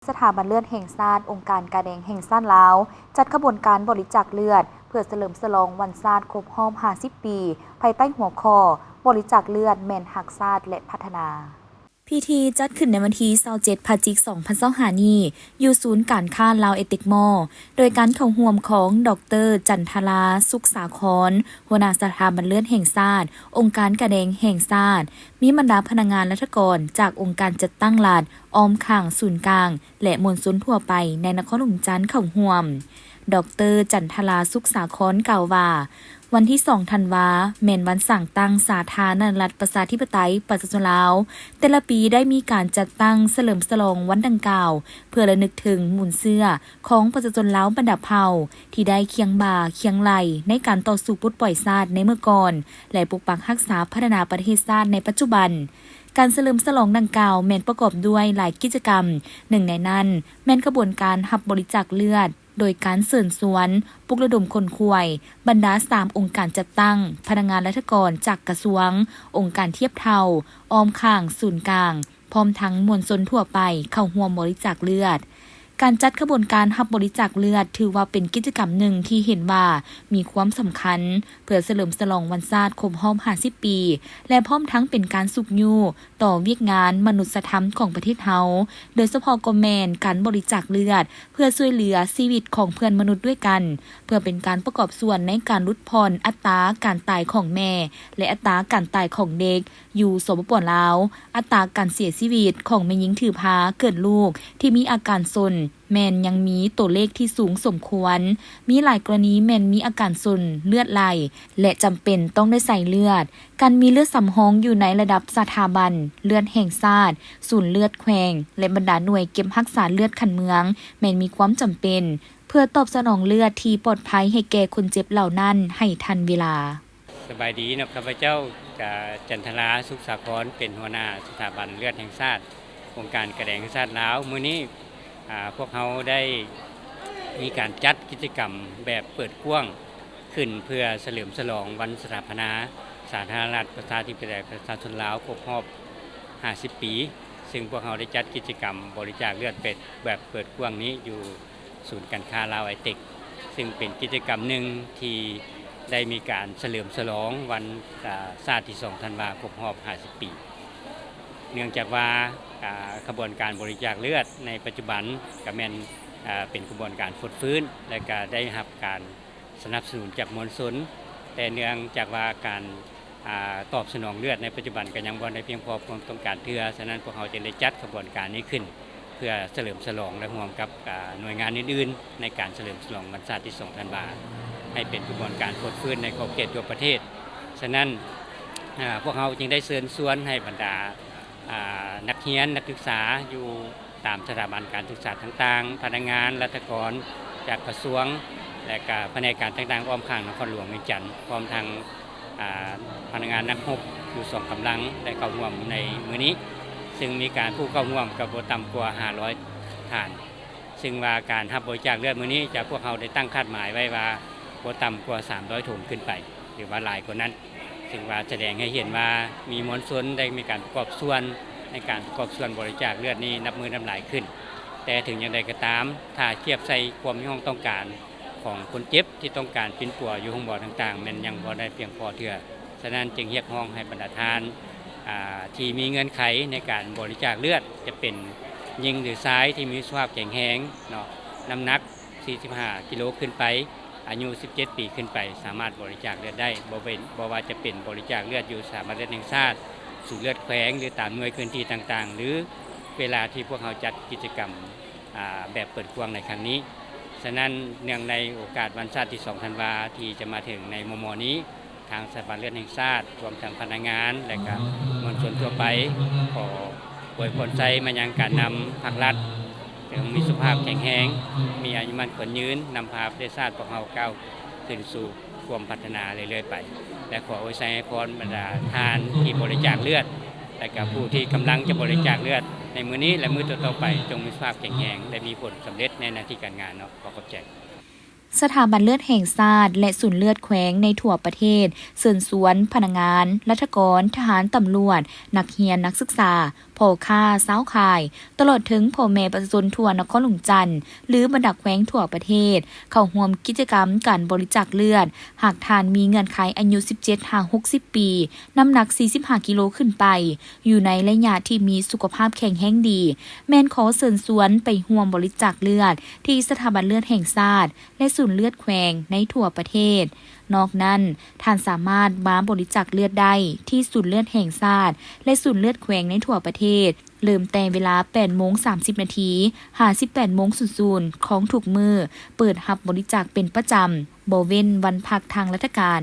ສະຖາບັນເລືອດແຫ່ງຊາດ ອົງການກາແດງແຫ່ງຊາດລາວ ຈັດຂະບວນການບໍລິຈາກເລືອດ ເພື່ອສະເຫຼີມສະຫຼອງວັນຊາດຄົບຮອບຫ້າສິບປີ ພາຍໃຕ້ຫົວຂໍ້ ບໍລິຈາກເລືອດແມ່ນຮັກຊາດ ແລະ ພັດທະນາ. ພິທີຈັດຂຶ້ນໃນວັນທີຊາວເຈັດ ພະຈິກ ສອງພັນຊາວຫ້ານີ້ ຢູ່ສູນການຄ້າລາວເອເຕັກມໍ ໂດຍການເຂົ້າຮ່ວມຂອງ ດອກເຕີ ຈັນທະລາ ສຸກສາຄອນ ຫົວໜ້າສະຖາບັນເລືອດແຫ່ງຊາດ, ອົງການກາແດງແຫ່ງຊາດ, ມີບັນດາພະນັກງານລັດຖະກອນຈາກອົງການຈັດຕັ້ງລັດ ອ້ອມຂ້າງສູນກາງ ແລະ ມວນຊົນທົ່ວໄປໃນນະຄອນຫຼວງວຽງຈັນເຂົ້າຮ່ວມ. ດອກເຕີ ຈັນທະລາ ສຸກສາຄອນ ກ່າວວ່າ ວັນທີສອງທັນວາ ແມ່ນວັນສ້າງຕັ້ງສາທາລະນະລັດ ປະຊາທິປະໄຕ ປະຊາຊົນລາວ. ແຕ່ລະປີໄດ້ມີການຈັດຕັ້ງສະເຫຼີມສະຫຼອງວັນດັ່ງກ່າວ ເພື່ອລະນຶກເຖິງມູນເຊື້ອຂອງປະຊາຊົນລາວບັນດາເຜົ່າ ທີ່ໄດ້ຄຽງບ່າຄຽງໄຫຼ່ໃນການຕໍ່ສູ້ປົດປ່ອຍຊາດໃນເມື່ອກ່ອນ ແລະ ປົກປັກຮັກສາພັດທະນາປະເທດຊາດໃນປັດຈຸບັນ. ການສະເຫຼີມສະຫຼອງດັ່ງກ່າວແມ່ນປະກອບດ້ວຍຫຼາຍກິດຈະກຳ, ໜຶ່ງໃນນັ້ນແມ່ນຂະບວນການຮັບບໍລິຈາກເລືອດ ໂດຍການເຊີນຊວນ, ປຸກລະດົມຂົນຂວາຍບັນດາສາມອົງການຈັດຕັ້ງ, ພະນັກງານລັດຖະກອນຈາກກະຊວງ, ອົງການທຽບເທົ່າ, ອ້ອມຂ້າງສູນກາງ, ພ້ອມທັງມວນຊົນທົ່ວໄປເຂົ້າຮ່ວມບໍລິຈາກເລືອດ. ການຈັດຂະບວນການຮັບບໍລິຈາກເລືອດ ຖືວ່າເປັນກິດຈະກຳໜຶ່ງທີ່ເຫັນວ່າມີຄວາມສຳຄັນ ເພື່ອສະເຫຼີມສະຫຼອງວັນຊາດຄົບຮອບຫ້າສິບປີ ແລະ ພ້ອມທັງເປັນການຊຸກຍູ້ຕໍ່ວຽກງານມະນຸດສະທຳຂອງປະເທດເຮົາ, ໂດຍສະເພາະກໍແມ່ນການບໍລິຈາກເລືອດ ເພື່ອຊ່ວຍເຫຼືອຊີວິດຂອງເພື່ອນມະນຸດດ້ວຍກັນ, ເພື່ອເປັນການປະກອບສ່ວນໃນການຫຼຸດຜ່ອນອັດຕາການຕາຍຂອງແມ່ ແລະ ອັດຕາການຕາຍຂອງເດັກຢູ່ ສປປ ລາວ, ອັດຕາການເສຍຊີວິດຂອງແມ່ຍິງຖືພາເກີດລູກທີ່ມີອາການສົນ ແມ່ນຍັງມີໂຕເລກທີ່ສູງສົມຄວນ, ມີຫຼາຍກໍລະນີແມ່ນມີອາການສົນເລືອດໄຫຼ ແລະ ຈຳເປັນຕ້ອງໄດ້ໃສ່ເລືອດ. ການມີເລືອດສຳຮອງຢູ່ໃນລະດັບສະຖາບັນເລືອດແຫ່ງຊາດ, ສູນເລືອດແຂວງ ແລະ ບັນດາໜ່ວຍເກັບຮັກສາເລືອດຂັ້ນເມືອງ ແມ່ນມີຄວາມຈຳເປັນ ເພື່ອຕອບສະໜອງເລືອດທີ່ປອດໄພໃຫ້ແກ່ຄົນເຈັບເຫຼົ່ານັ້ນໃຫ້ທັນເວລາ. ສະບາຍດີເນາະ, ຂ້າພະເຈົ້າ ຈະ ຈັນທະລາ ສຸກສາຄອນ ເປັນຫົວໜ້າສະຖາບັນເລືອດແຫ່ງຊາດ ອົງການກາແດງແຫ່ງຊາດລາວ. ມື້ນີ້ ອາ ພວກເຮົາໄດ້ມີການຈັດກິດຈະກຳແບບເປີດກວ້າງຂຶ້ນ ເພື່ອສະເຫຼີມສະຫຼອງວັນສະຖາປະນາສາທາລະນະລັດ ປະຊາທິປະໄຕ ປະຊາຊົນລາວ ຄົບຮອບຫ້າສິບປີ, ຊຶ່ງພວກເຮົາໄດ້ຈັດກິດຈະກຳບໍລິຈາກເລືອດເປັນແບບເປີດກວ້າງນີ້ຢູ່ ສູນການຄ້າລາວໄອເຕັກ, ຊຶ່ງເປັນກິດຈະກຳໜຶ່ງທີ່ໄດ້ມີການສະເຫຼີມສະຫຼອງວັນ ອາ ຊາດທີສອງທັນວາ ຄົບຮອບຫ້າສິບປີ. ເນື່ອງຈາກວ່າ ອາ ຂະບວນການບໍລິຈາກເລືອດໃນປັດຈຸບັນກະແມ່ນ ອາ ເປັນຂະບວນການຟົດຟື້ນ ແລະ ກະໄດ້ຮັບການສະໜັບສະໜູນຈາກມວນຊົນ, ແຕ່ເນື່ອງຈາກວ່າການ ອາ ຕອບສະໜອງເລືອດໃນປັດຈຸບັນກໍຍັງບໍ່ໄດ້ພຽງພໍຄວາມຕ້ອງການເທື່ອ, ສະນັ້ນພວກເຮົາຈຶ່ງໄດ້ຈັດຂະບວນການນີ້ຂຶ້ນ ເພື່ອສະເຫຼີມສະຫຼອງ ແລະ ຮ່ວມກັບ ອາ ໜ່ວຍງານອື່ນໆ ໃນການສະເຫຼີມສະຫຼອງວັນຊາດທີສອງທັນວາ ໃຫ້ເປັນຂະບວນການຟົດຟື້ນໃນຂອບເຂດທົ່ວປະເທດ. ສະນັ້ນ ອາ ພວກເຮົາຈຶ່ງໄດ້ເຊີນຊວນໃຫ້ບັນດາ ອາ ນັກຮຽນ ນັກສຶກສາຢູ່ ຕາມສະຖາບັນການສຶກສາຕ່າງໆ, ພະນັກງານລັດຖະກອນຈາກກະຊວງ ແລະ ກະພະແນກການຕ່າງໆ ອ້ອມຂ້າງນະຄອນຫຼວງວຽງຈັນ, ພ້ອມທັງ ອາ ພະນັກງານນັກຮົບຢູ່ສອງກຳລັງ ໄດ້ເຂົ້າຮ່ວມໃນມື້ນີ້, ຊຶ່ງມີການຜູ້ເຂົ້າຮ່ວມກໍບໍ່ຕ່ຳກວ່າຫ້າຮ້ອຍທ່ານ, ຊຶ່ງວ່າການຮັບບໍລິຈາກເລືອດມື້ນີ້ ຈະ ພວກເຮົາໄດ້ຕັ້ງຄາດໝາຍໄວ້ວ່າບໍ່ຕ່ຳກວ່າສາມຮ້ອຍຖົງຂຶ້ນໄປ ຫຼືວ່າຫຼາຍກວ່ານັ້ນ. ຊຶ່ງວ່າສະແດງໃຫ້ເຫັນວ່າມີມວນຊົນໄດ້ມີການປະກອບສ່ວນໃນການປະກອບສ່ວນບໍລິຈາກເລືອດນີ້ນັບມື້ນັບຫຼາຍຂຶ້ນ. ແຕ່ເຖິງຢ່າງໃດກໍຕາມ, ຖ້າທຽບໃສ່ຄວາມຮຽກຮ້ອງຕ້ອງການຂອງຄົນເຈັບທີ່ຕ້ອງການປິ່ນປົວຢູ່ໂຮງໝໍຕ່າງໆ ແມ່ນຍັງບໍ່ໄດ້ພຽງພໍເທື່ອ. ສະນັ້ນຈຶ່ງຮຽກຮ້ອງໃຫ້ບັນດາທ່ານ ອາ ທີ່ມີເງື່ອນໄຂໃນການບໍລິຈາກເລືອດ, ຈະເປັນຍິງ ຫຼື ຊາຍ ທີ່ມີສຸຂະພາບແຂງແຮງເນາະ, ນ້ຳໜັກ ສີ່ສິບຫ້າກິໂລຂຶ້ນໄປ, ອາຍຸສິບເຈັດປີຂຶ້ນໄປ ສາມາດບໍລິຈາກເລືອດໄດ້, ບໍ່ເວັ້ນ ບໍ່ວ່າຈະເປັນບໍລິຈາກເລືອດຢູ່ສະຖາບັນເລືອດແຫ່ງຊາດ, ສູນເລືອດແຂວງ ຫຼື ຕາມໜ່ວຍພື້ນທີ່ຕ່າງໆ ຫຼື ເວລາທີ່ພວກເຮົາຈັດກິດຈະກຳ ອາ ແບບເປີດກວ້າງໃນຄັ້ງນີ້. ສະນັ້ນ ເນື່ອງໃນໂອກາດວັນຊາດທີສອງທັນວາ ທີ່ຈະມາເຖິງໃນມໍ່ໆນີ້, ທາງສະຖາບັນເລືອດແຫ່ງຊາດ ລວມທັງພະນັກງານ ແລະ ກະມວນຊົນທົ່ວໄປ ຂໍອວຍພອນໄຊມາຍັງການນຳພັກລັດ ຈົ່ງມີສຸຂະພາບແຂງແຮງ, ມີອາຍຸໝັ້ນຂວັນຍືນ, ນຳພາປະເທດຊາດພວກເຮົາກ້າວຂຶ້ນສູ່ຄວາມພັດທະນາເລື້ອຍໆໄປ ແລະ ຂໍອວຍໄຊໃຫ້ພອນບັນດາທ່ານທີ່ບໍລິຈາກເລືອດ ແລະ ກະຜູ້ທີ່ກຳລັງຈະບໍລິຈາກເລືອດໃນມື້ນີ້ ແລະ ມື້ຕໍ່ໆໄປ ຈົ່ງມີສຸຂະພາບແຂງແຮງ ແລະ ມີຜົນສຳເລັດໃນໜ້າທີ່ການງານເນາະ. ຂໍຂອບໃຈ. ສະຖາບັນເລືອດແຫ່ງຊາດ ແລະ ສູນເລືອດແຂວງໃນທົ່ວປະເທດ ເຊີນຊວນພະນັກງານ, ລັດຖະກອນ, ທະຫານ, ຕຳຫຼວດ, ນັກຮຽນ, ນັກສຶກສາ, ພ ພໍ່ຄ້າ, ຊາວຂາຍ, ຕະຫຼອດເຖິງພໍ່ແມ່ປະຊາຊົນທົ່ວນະຄອນຫຼວງຈັນ ຫຼື ບັນດາແຂວງທົ່ວປະເທດ ເຂົ້າຮ່ວມກິດຈະກຳການບໍລິຈາກເລືອດ. ຫາກທ່ານມີເງື່ອນໄຂອາຍຸສິບເຈັດຫາຫົກສິບປີ, ນ້ຳໜັກສີ່ສິບຫ້າກິໂລຂຶ້ນໄປ, ຢູ່ໃນໄລຍະທີ່ມີສຸຂະພາບແຂງແຮງດີ, ແມ່ນຂໍເຊີນຊວນໄປຮ່ວມບໍລິຈາກເລືອດທີ່ສະຖາບັນເລືອດແຫ່ງຊາດ ແລະ ສູນເລືອດແຂວງໃນທົ່ວປະເທດ. ນອກນັ້ນ, ທ່ານສາມາດມາບໍລິຈາກເລືອດໄດ້ທີ່ສູນເລືອດແຫ່ງຊາດ ແລະ ສູນເລືອດແຂວງໃນທົ່ວປະເທດ, ເລີ່ມແຕ່ເວລາແປດໂມງສາມສິບນາທີ ຫາສິບແປດໂມງສູນສູນຂອງທຸກມື້, ເປີດຮັບບໍລິຈາກເປັນປະຈຳ, ບໍ່ເວັ້ນວັນພັກທາງລັດຖະການ.